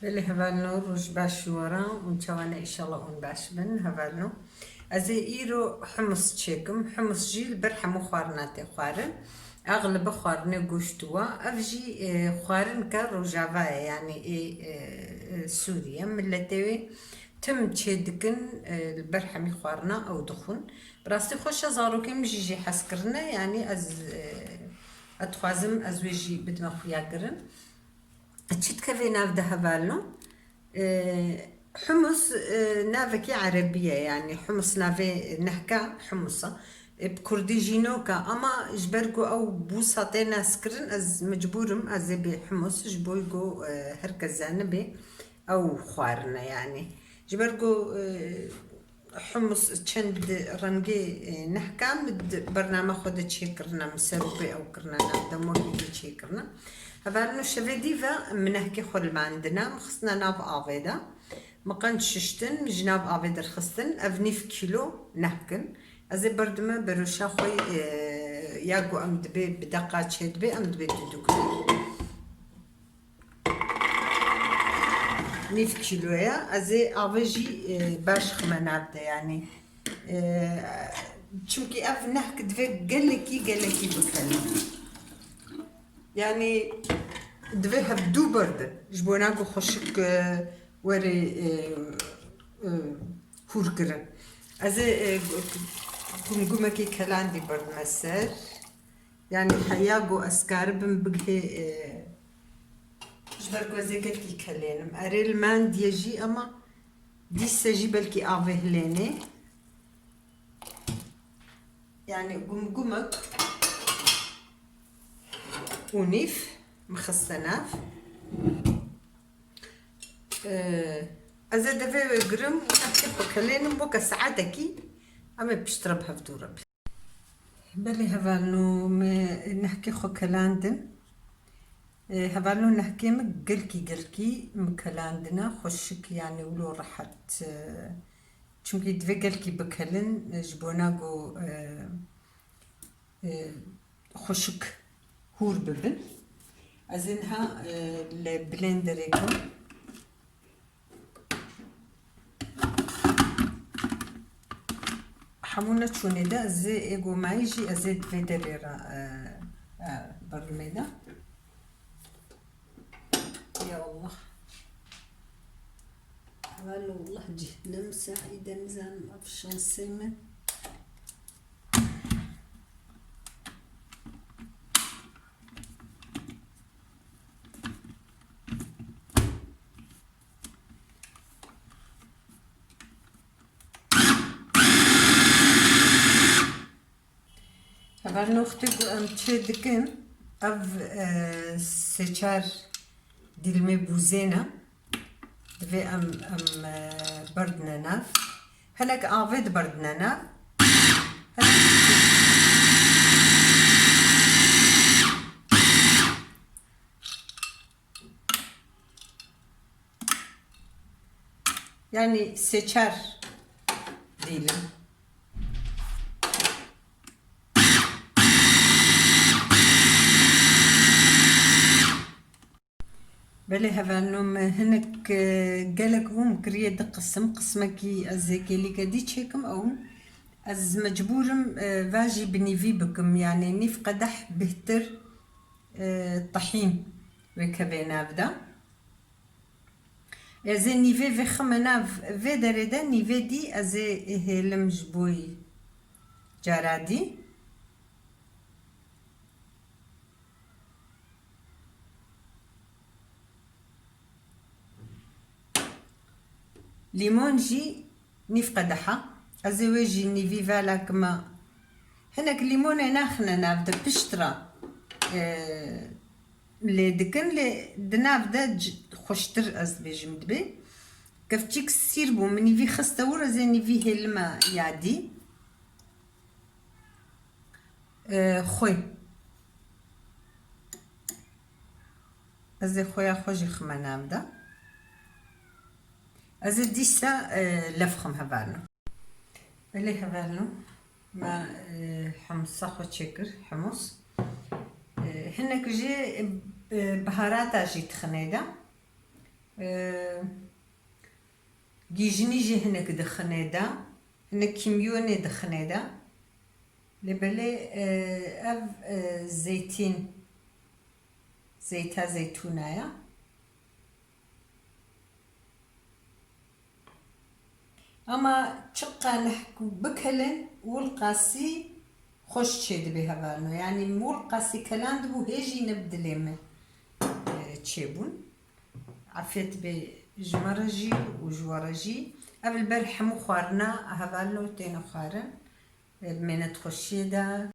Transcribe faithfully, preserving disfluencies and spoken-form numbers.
Belê hevalno, roj baş ji we re û çawa ne, înşallah hûn baş bin hevalno. Ez ê îro humus çêkim. Humus jî li ber hemû xwarina tê xwarin. Exlibi xwarinê goşt wa. Ev jî, e, xwarinke rojava ye, yanî ê, e, e, Sûriye. Miletê wê tim çêdikin, e, li ber hemî xwarina ew dixwin. Bi rastî xweş e, zarokên min jî jê hez kirine, yanî ez, e, ez dixwazim ez wê jî bidime xuya kirin. Çi dikeve nav de hevalno? E, humus, e, navekî erebî ye, yanî humus navê nehka humus e. E, bi kurdî jî nok e, ama ji ber ku ew bûsa tê naskirin, ez mecbûr im ez ê bê humus, ji bo ku, e, her kes zanibê ew xwarin e, yanî. Ji ber ku, e, Humus çend rengê, e, nehka min di bername xwe de çêkirine, min ser û pê ew kirine, nav de mor êdî çêkirine. Hevalno şevê dî ve min nehkê xwe limandine, min xistine nav avê de. Min qenc şiştin, min ji nav avê derxistin, ev nîv kîlo nehk in. Ez ê berdime beroşa xwe, e, ya ku em dibê bi deqa çêdibe, em dibê tu dikine. Nîv kîlo ye. Ez ê avê jî, e, baş xime nav de, yanî, e, çimkî ev nehk divê gelekî, gelekî bikele. Yanî divê hevdû berdin. Ji bona ku xweşik, e, were, e, e, hûr kirin. Ez ê, e, gumgumekê kelandî berdime ser. Yanî heya ku ez karibim bigihê, e, ji ber ku ez ê gelkî kelênim. Erê li mandiye jî, ema dîse jî belkî avê hilênê. Yanî gumgumek û nîv min xiste nav. E, ez ê devê wê girim û nehkê xwe kelênim, weke saetekî em ê piştre bi hevdû re bin. Belê hevalno, me nehkê xwe kelandin. E, hevalno, nehkê min gelkî, gelkî min kelandine, xweşik, yanî wilo rehet, e, çimkî divê gelkî bikelin, e, ji bona ku, e, e, xweşik hûr bibin. Ez ê niha, e, li blenderê kim. Hemû neçûnê de ez ê, ê gomayî jî ez ê di vê derê re, e, e, berlimê de. Ya Allah. Hevalno, Allah cehennem saîde, nizanim ev şansê min. Hevalno, wextê ku em çê dikin, ev, e, sê çar dîlmê bûzê ne. Divê em, em, e, berdine nav. Hinek avê diberdine nav. Hinek Yanî sê çar dîlim. Belê hevalno, me hinek, e, gelek hûn kiriye di qisim. Qismekî ez ê kêlîke dî çêkim ew. Ez mecbûr im, e, va jî bi nîvî bikim. Yanî nîv qedeh bihtir, e, tahîn wê keve nav de. Ez ê nîvê vêxime nav vê derê de, nîvê dî ez ê hêlim ji bo cara dî. Lîmon jî nîv qedeha. Ez ê wê jî nîvî vala kima. Hinek lîmonê naxine nav de, pişt re, e, lê dikin, lê di nav de c-, xweştir, ez dibêjim, dibê. Kevçîk sîr bû, min nîvî xiste wir, ez ê nîvî hêlime ya dî. E, xwê. Ez ê xwêya xwe jî xime nav de. Ez ê dîsa, e, lef xim hevalno. Belê hevalno. Me, e, humusa xwe çêkir, humus. E, hinek jî, e, biharata jî dixinê de. Ee, gîjinî jî hinek dixinê de, hinek kîmyonê dixinê de. Lê belê, e, ev, e, zeytîn, zeyta zeytûna ya. Ama çi qenih ku bikelin, wilqasî xweş çêdibe hevalno. Yanî wilqasî kelan dibû, hê jî ne bi dilê min, e, çêbûn. Afiyet be ji me re jî û ji we re jî. Ev li ber hemû xwarina hevalno têne xwarin. E, bi mênetxweşiyê de,